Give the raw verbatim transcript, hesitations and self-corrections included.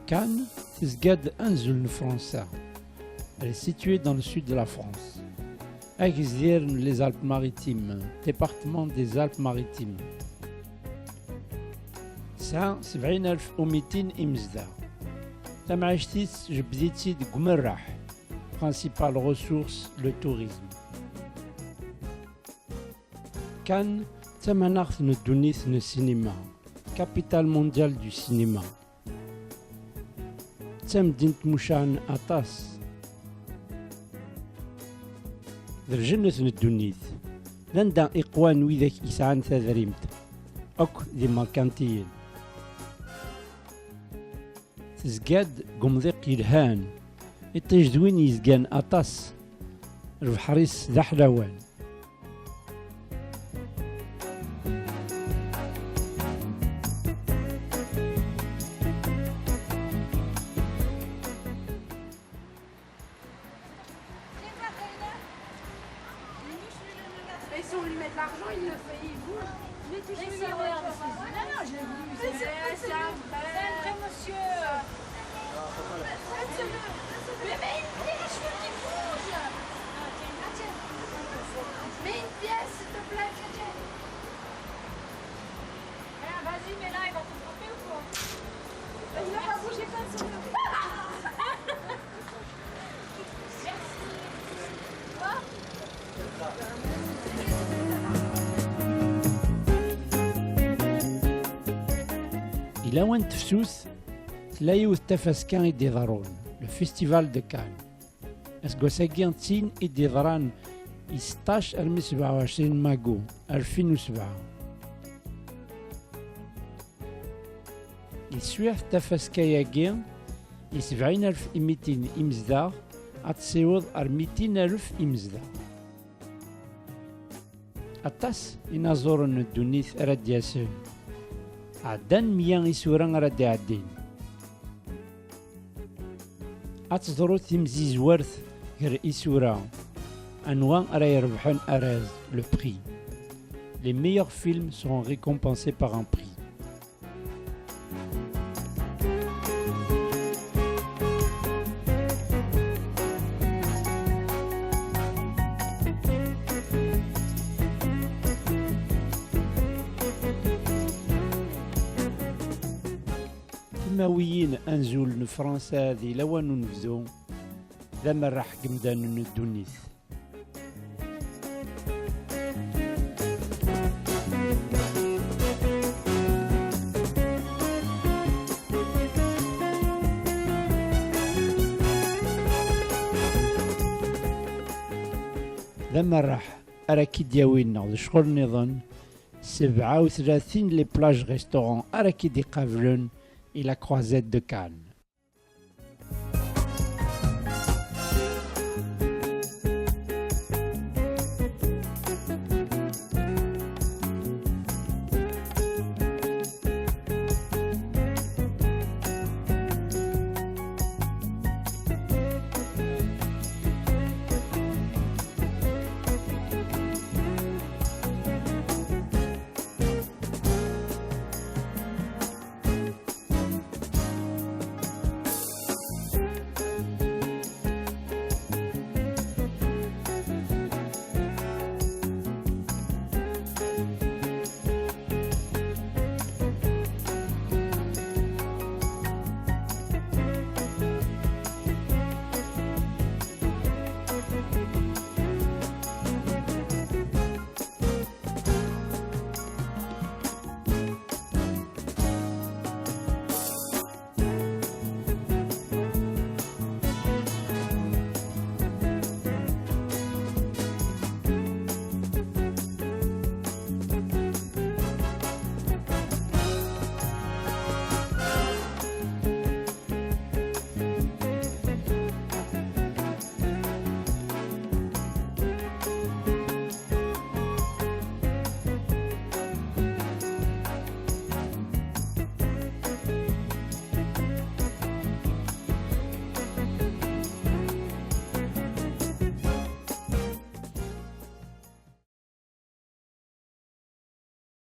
Cannes tezga-d anzul n Fransa. Elle est située dans le sud de la France. Agzir n les Alpes-Maritimes, département des Alpes-Maritimes. Tesɛa sebɛin alef u mitin imezdaɣ. Tamɛict-is jebd-itt-id deg umerreḥ. Principale ressource, le tourisme. Cannes d tamaneɣt n ddunit n ssinima, capitale mondiale du cinéma. D tamdint mucaɛen aṭas. D ljennet n ddunit. D anda i qwan widak yesɛan tadrimt, akk d imerkantiyen. Tezga-d deg umḍiq yelhan. Iṭij d win yezgan aṭas. Lebḥer-is d aḥlawan. Et si on lui met de l'argent, il le fait, il bouge. Mais toujours, il regarde. Non, non, je l'ai vu. C'est, c'est, c'est un vrai monsieur. Mais, mais une pièce, je veux qu'il bouge. Mets une pièce, s'il te plaît, Katia. Hein, vas-y, mais là, il va te frapper ou quoi? Il n'a pas bougé comme ça. Di lawan n tefsut, tella yiwet tafaska i d-iḍerrun, le Festival de Cannes. Aseggas-agi d tin i d-iḍran i seṭṭac armi sebɛa u ɛecrin mayu alfin u sebɛa. Di teswiɛt n tafaska-agi, i sebɛin alef i mitin imezdaɣ, ad tessiweḍ ar mitin alef imezdaɣ. Aṭas inaẓuren n ddunit ara d-yasen. Ɛeddan meyya isura ara d-iɛeddin. Ad teḍru timzizwert gar isura. Anwa ara irebḥen araz, le prix? Les meilleurs films seront récompensés par un prix. Timawiyin, anzul n Fransa di lawan n unebdu, d amerreḥ n yemdanen n ddunit. D amerreḥ ara k-id-yawin neɣ d ccɣel nniḍen, sebɛa u tlatin les plages restaurants ara k-id-iqablen i la Croisette de Cannes.